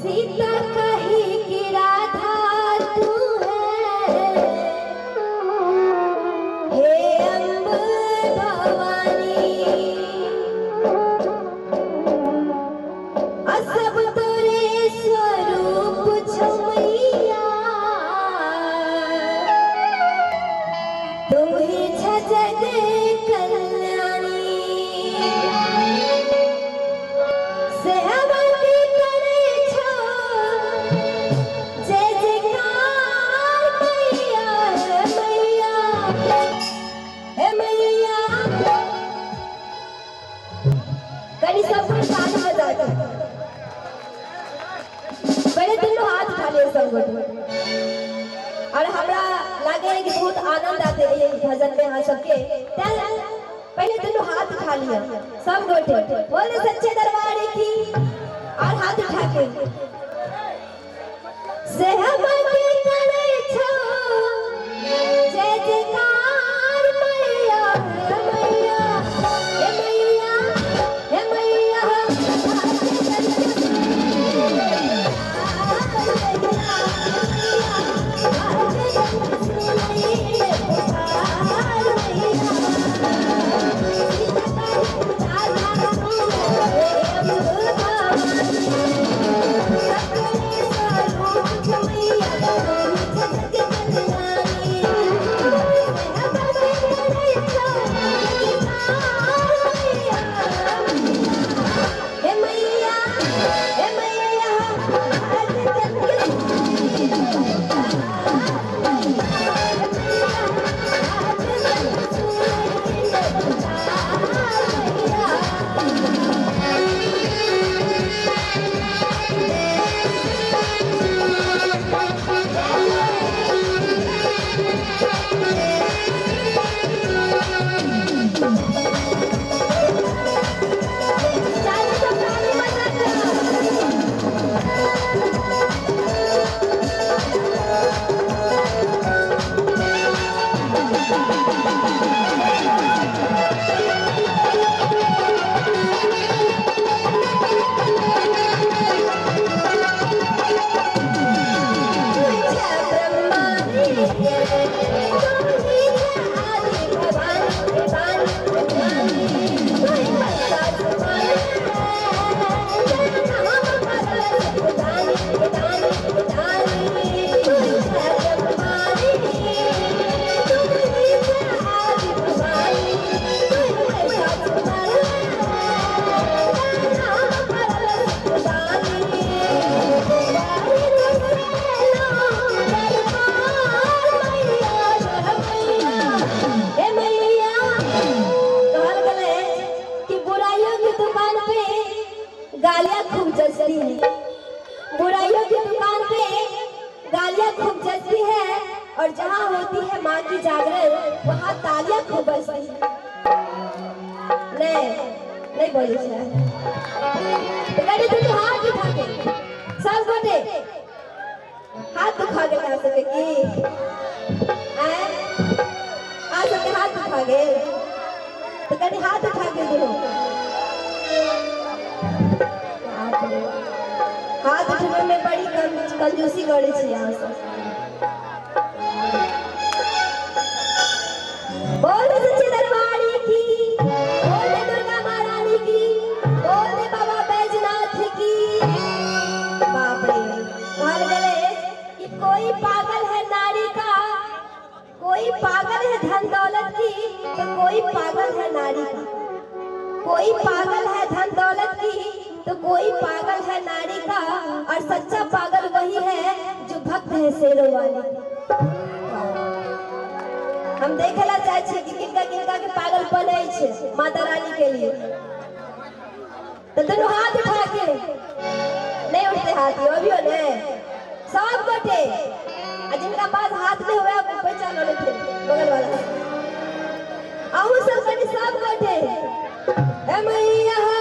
सीता कही कि राधा तू है, हे अम्ब भवानी। सब तोरे स्वरूप छौ मैया, तू ही छ जग कल्याणी। सेहबंदी करै छौ जय जयकार मैया, हे मैया, हे मैया। कनी सब कोई ताली बजा के पहले दुनू हाथ उठा लिए सब गोटे। और हमरा लागे है कि बहुत आनंद आते है भजन में अहाँ सबके, पहले दुनू हाथ उठा लिया सब गोटे, बोले सच्चे दरबार की। और हाथ उठा के सेहबंदी करै छौ जय जयकार मैया, हे मैया, हे मैया, हे मैया। कि बुराइयों की दुकान पे गालियां खूब जचती है, बुराइयों की दुकान पे गालियां खूब जचती है, और जहां होती है माँ की जागरण वहां तालियां खूब बजती है। नहीं नहीं बोली छै तो कनी दुनू हाथ उठा के सब गोटे। हाथ दुखा गेल अहाँ सबके की? आँय, अहाँ सबके हाथ दुखा गेल? तऽ कनि हाथ उठा के दुनू हाथ उठबै में बड़ी कंजूसी करै छी अहाँ सब। बोल दे सच्चे दरबारी की, बोल दे दुर्गा महारानी की, बोल दे बाबा बैजनाथ की। बाप रे, कहल गेलै कि कोई पागल है नारी का, कोई पागल है धन दौलत की, तो कोई पागल है नारी का। कोई पागल है धन दौलत की, तो कोई पागल है नारी का, और सच्चा पागल वही है जो भक्त है शेरों वाली। हम देखे ला चाहे छियै कि किनका किनका के पागलपन अछि माता रानी के लिए। तो दुनू हाथ उठा के, नहीं उठते हाथ अभियो नहीं सब गोटे, आ जिनका पास हाथ नहीं हुए वो पहचान लेथिन बगल वाला। अहूँ सब कनि सब गोटे, हे मैया।